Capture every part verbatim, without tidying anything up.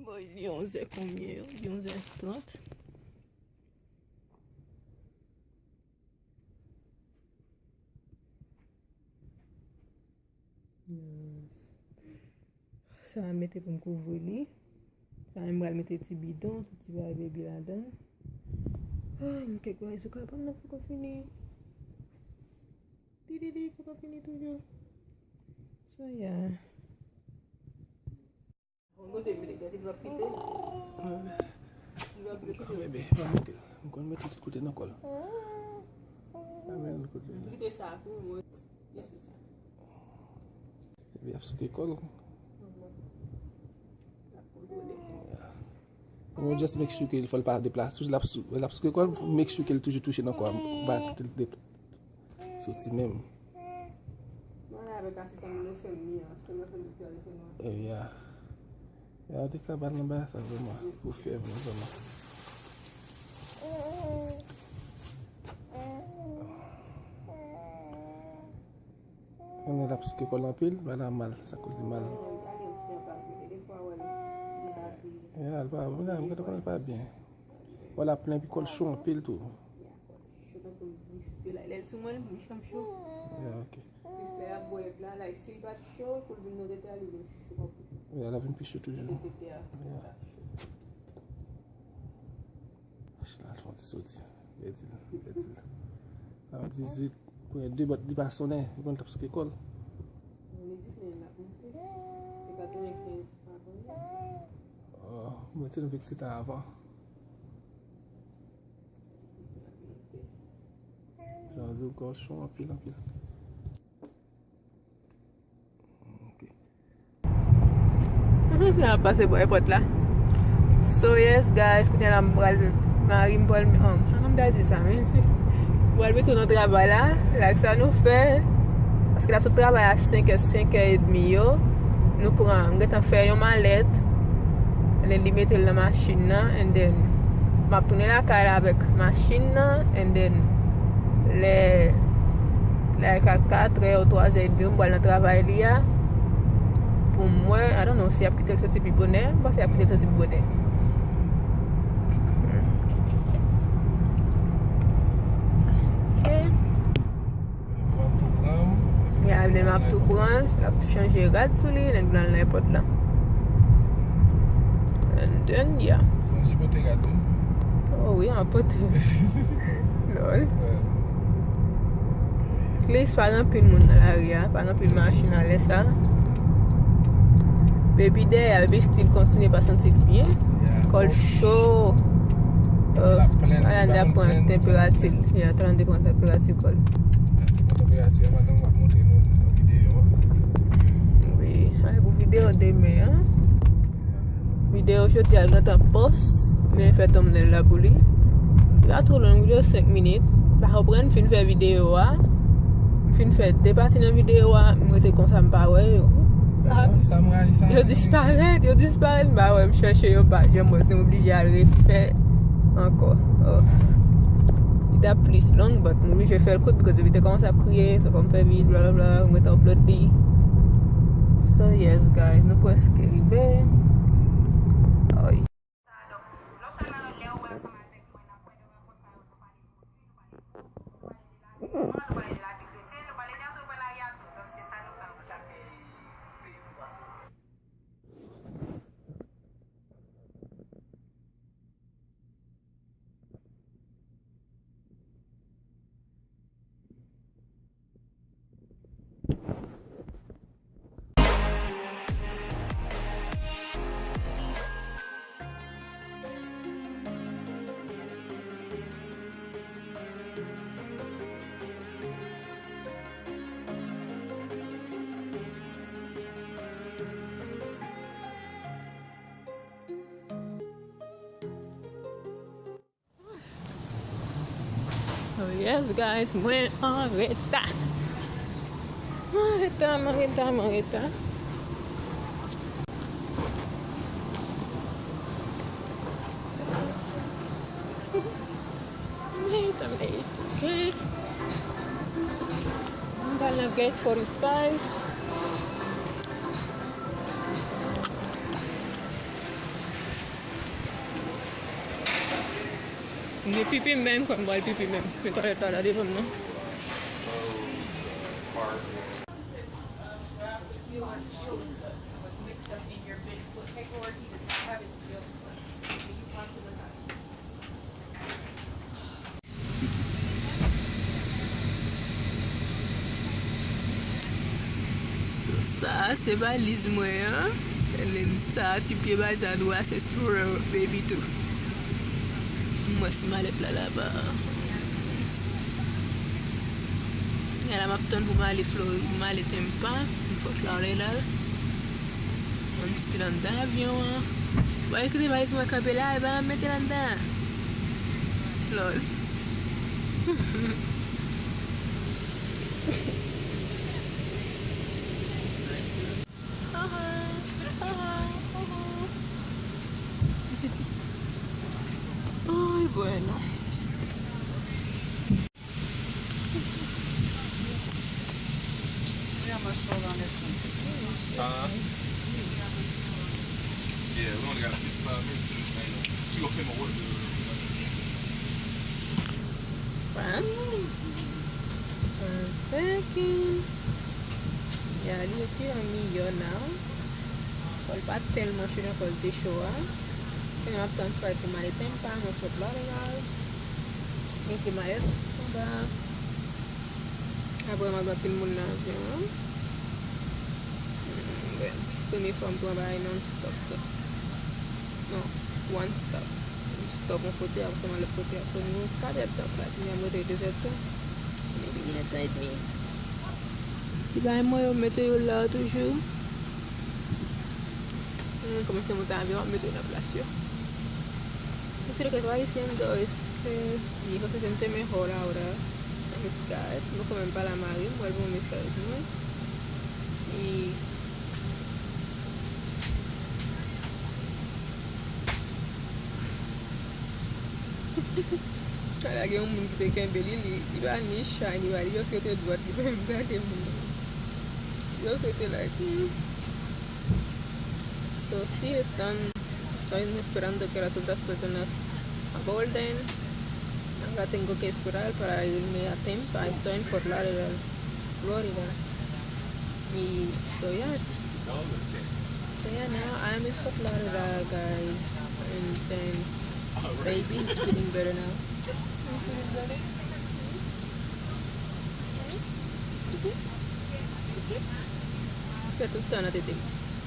Bon, li onzè konbyen yo? Li onzè trant. Sa a mete pou m kouvri li. Sa a m pral mete ti bidon, ti bagay bebi ladan. Ay, m kèk bagay sou kabann nan poko fini. Di, di, di, poko fini toujou. So, yeah. Bon, kote m mete gade, li p ap kite. Li p ap kite. Bebe, pa mete l. M konn mete tout kote nan kò l. Sa menm kote. Kite sa pou mwen. Kite sa. Epi ap souke kò l. L ap kontwole. Yeah. Bon, just make sure ke fò l pa deplase. Toujou l ap sou, l ap souke kò l, make sure ke l toujou touche nan kò a. Pa kite l deplase. Soti menm. Mwen la avèk asetamòl yo fè m li an. Asetamòl fè m pipya li fè m an. Eh, yeah. Ya, te ka ba l nan bagay sa vrèman. Pou fyèv lan vrèman. Konnen l ap souke kò l anpil, bagay la mal, sa koz li mal. Ya, l pa, m gade konnen l pa byen. Kò l ap plen, epi kò l cho anpil tou. Cho tankou l grife la. Lè l sou mwen, li fè m cho. Ya, ok. Plis lè y ap bwè la, like, si l pa t cho, kou l vin nan tèt la, li vin cho, pa pou cho. Ya, l ap vin pi cho toujou. Se tete a, ya. Ach, la, l fè yon ti soti. Pèdi l, pèdi l. A dizuit, premye de bòt, li pa sonnen, li konn t ap souke kò l. Li di se l ap monte. Li pa te gen kenz pa konnen. Oh, mwen te leve ti tan avan. Jan di w kò cho anpil, anpil. Ok. Sa ap pase bò èpòt la. So, yes, guys, kounye a la m pral, mari m pral, um, an m ta di sa, men. M pral mete w nan travay la, like sa nou fè. Paske l ap sot travay a senk è, senk è edmi yo. Nou pran, m gentan fè yon malèt. And then li mete l nan machin nan, and then m ap tounen lakay la avèk machin nan, and then lè, like a kat è ou twa è edmi, m pral nan travay li a. Pou m wè, I don't know si y ap kite l soti pi bonè, m panse y ap kite l soti pi bonè. Ok. Ya, lè m ap tou pran, l ap tou chanje rad sou li, lè l pral nan èpòt la. And then, yeah. Sonje pote rad wi. Oh wi, an pote. Lòl. At least pa gen anpil moun nan lari a, pa gen anpil machin nan lè sa. Baby dèyè, baby still kontinye pa santi l byen. Kò l cho. Alanda pran tenperati l. Yeah, Alanda pran tenperati kò l. Tanperatir madanm w ap montre nou nan videyo an. Wi, ay pou videyo demen an. Videyo jodi a gentan pòs, men fè thumbnail la pou li. Li pa twò long, videyo senk minit. Pa konprann, m fin fè videyo a. M fin fè de pati nan videyo a, m rete konsa m pa wè yo. Ah, yo disparèt, yo disparèt, m pa wè, m chèche yo pa janm wè, se m oblije al refè ankò. Oh. Li t ap plis long, but m oblije fè l kout, because depi te kòmanse ap kriye, so fò m fè vit, blablabla, m gentan upload li. So, yes, guys, nou prèske rive. Oy. Oh yes, guys, mwen an reta. Mwen an reta, mwen an reta, mwen an reta. I'm late, I'm late, okay. Mwen pral nan gate forty-five. Li pipi menm, kòm bal pipi menm. Men twalèt la la devan m nan. Sa, sa se valiz mwen an. Sa ti pye bazan nou a, se stroller baby too. Mwen si malèt la laba. Yala m ap tann pou m ale Flori, pou m ale Tampa, m fòt la lè la. Mwen mete l anndan avyon an. Bon, ekri valiz mwen kanpe la, epi m mete l anndan. Lòl. Ay, bueno. Huh? Yeah, we only got fifty-five minutes to this thing. She gonna pay my water bill. France. One second. Yeah, li retire an miyò now. Fò l pa tèlman cho, jan fò l te cho a. Kounye a m ap tann flight pou m ale Tampa, mwen fòt Lauderdale. Mete malèt anba. Apre m ap gen anpil moun nan avyon an. Hmm, bon, premye fwa m pran bagay non stop sa. Non, one stop. M stop yon kote, apre m al lòt kote a. So, nou kat èdtan flight. Kounye a m rete de zèdtan. Maybe yon èdtan edmi. Ti bagay mwen yo mete yo la toujou. Mwen kòmanse monte avyon, ap mete yo nan plas yo. So, si lè kèk ayisyen, guys, eh, mi José se un teme hola ahora. Thanks God. Mwen kanmenm pale a mari m, mwen voye mesaj mwen. E ala gen yon moun ki te kenbe li, li, li pa ni chay, ni pa, li just rete dwat, li pa menm gade moun nan. Li just rete like, hmm. So, si están, estoy esperando que las otras personas aborden, ahora tengo que esperar para irme a Tampa. Estoy en Fort Lauderdale, Florida. Y so, yes. So, yeah, now I'm in Fort Lauderdale, guys. And then, baby is feeling better now. You feeling better? Fè tout tan nan tete m.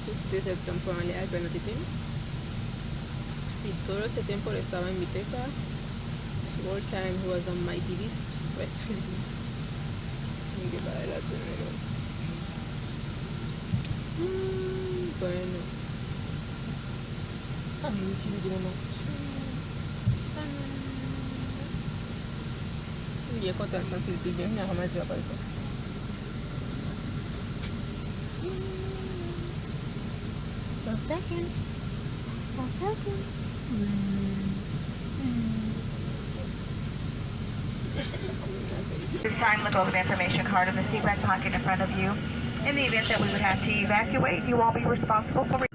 Tout de zèdtan m pran ale al fè nan tete m. Si todo ese tiempo estaba en mi teta, this whole time he was on my titties, breastfeeding. Mwen gen bagay la sou mwen la. Hmm, bueno. Ah, mwen ti vide nan machine. M byen kontan l santi l pi byen. Kounye a kòman di apre sa. One second. One second. Sign the Golden Information card in the seat back pocket in front of you. In the event that we would have to evacuate, you won't be responsible for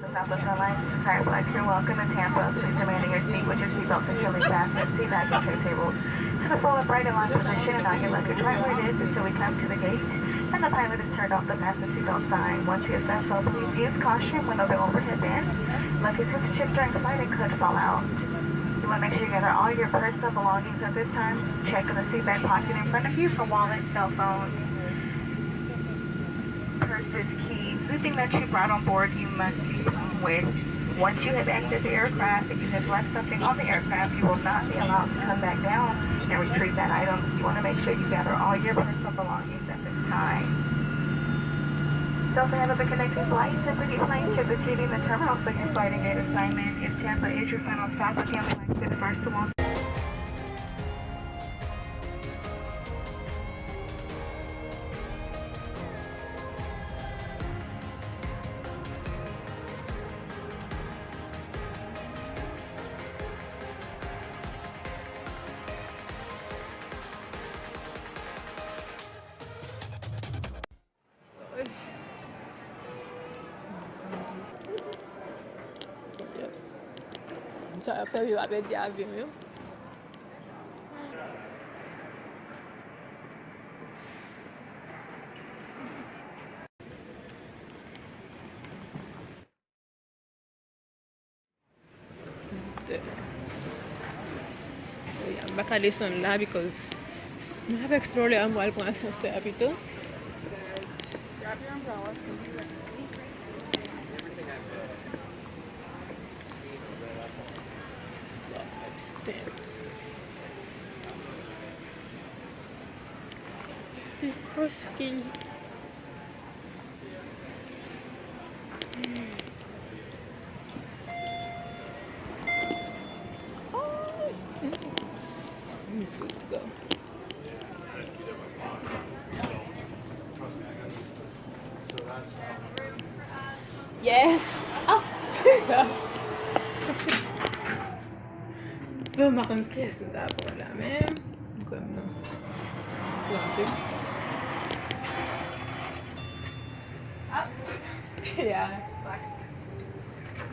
Southwest Airlines, this entire flight crew, welcome to Tampa. Please remain in your seat with your seatbelt securely fastened, seat back and tray tables to the full upright in line position and on your luggage right where it is until we come to the gate and the pilot has turned off the fasten seatbelt sign. Once he has done so, please use caution when opening overhead bins. Luggage is sensitive during flight and could fall out. You want to make sure you gather all your personal belongings at this time. Check in the seat back pocket in front of you for wallet, cell phones, purses, keys, anything that you brought on board, you must leave home with. Once you have exited the aircraft and you have left something on the aircraft, you will not be allowed to come back down and retrieve that item. You want to make sure you gather all your personal belongings at this time. Don't have other connecting flights. Simply be plain, check the T V in the terminal for your flight and gate assignment. If Tampa is your final stop, again, flight six five two one. Sa ap fè yo pa pèdi avyon yo. M pa ka desann la because mwen avèk Stroller an, mwen al pran asansè a pito. Se Krusky. Miss Good to go. Yes. Ah. So, m pa konn kiyès m ta pran la, men m kwè m nan. Plante. Yeah.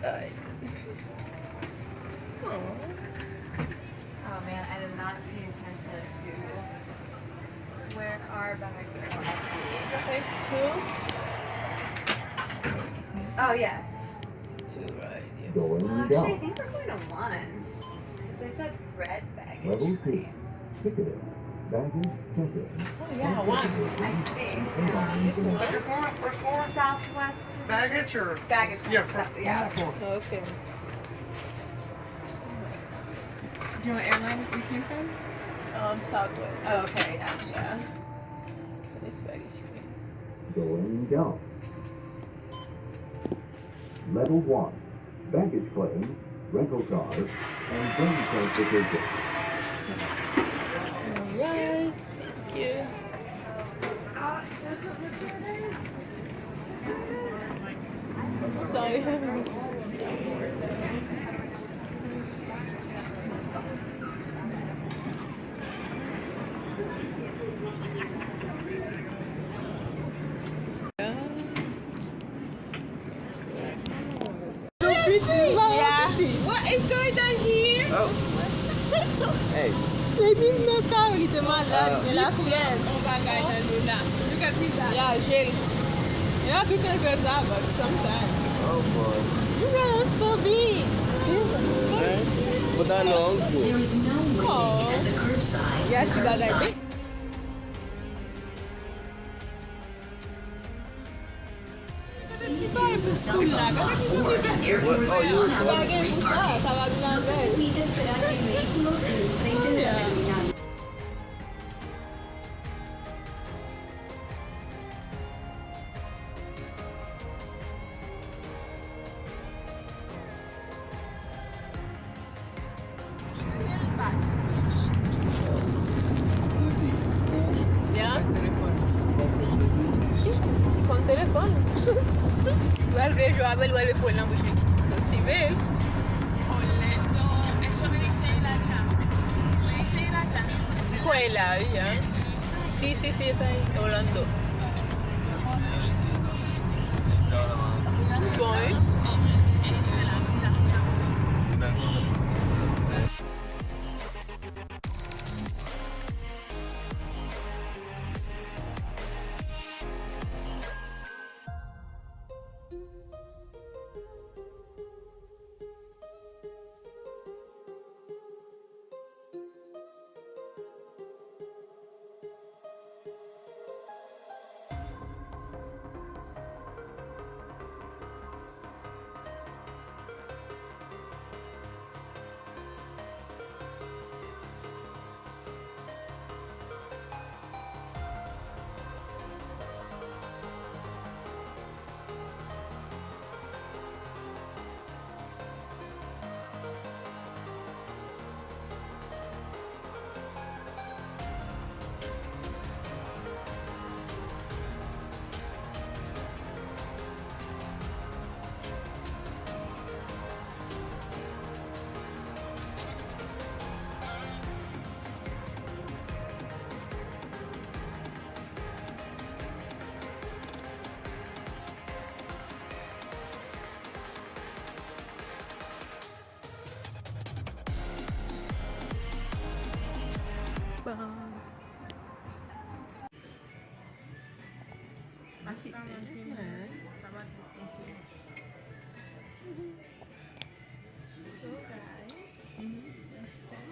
Ay. Oh. Oh man, I did not pay attention to where our bags are going to be. Okay, two. Oh yeah. Two, right, yeah. Well, actually, I think we're going to one. 'Cause they said red baggage claim. Level two. Ticketed. Baggage check-in. Oh, yeah, one. I think, um, Southwest is baggage or? Baggage claim, yeah, so, yeah. Okay. Do you know what airline we came from? Um, Southwest. Oh, okay, yeah. Yeah. This baggage claim. Going down. Level one, baggage claim, rental cars, and ground transportation. Alright. Thank you. Sorry. Piti, mwen piti. What is going on here? Oh. Hey. Baby's not cow, li te malad, men la fyèv. On bagay nan Luna. Look at me. Yeah, Jay. Yeah, tout an fè sa, but sometimes. Oh boy. You guys are so big. Hey. Put that long. Oh. Yeah, si bagay big. Gade ti bagay pou koul la, gade ti bagay pou koul la. Bagay pou sa, sa va vin avèk. Yeah. Li konn telefòn. Pral vle jwe avè l, wè l fò nan bouch li. So, si bèl. Li kwè la, wi, hein. Si, si, si, sa, Orlando. Bon, wi. Sa pa twò konfime. So, guys, let's start.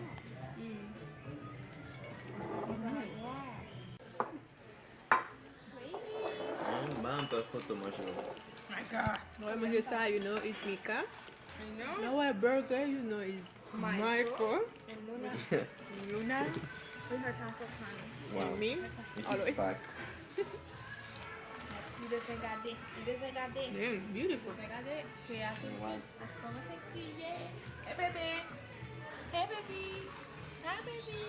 Wow. Ba m pè foto manje yo. My God. Mwen manje sa, you know, is Mika. You know? Now a burger, you know, is Michael, And Luna. Luna, We had some for fun. Wow. and me. This Always. Is pack. Li bezwen gade. Li bezwen gade. Yeah, beautiful. Bezwen gade. Pay attention. Ap kòmanse kriye. Hey, baby. Hey, baby. Hi, baby.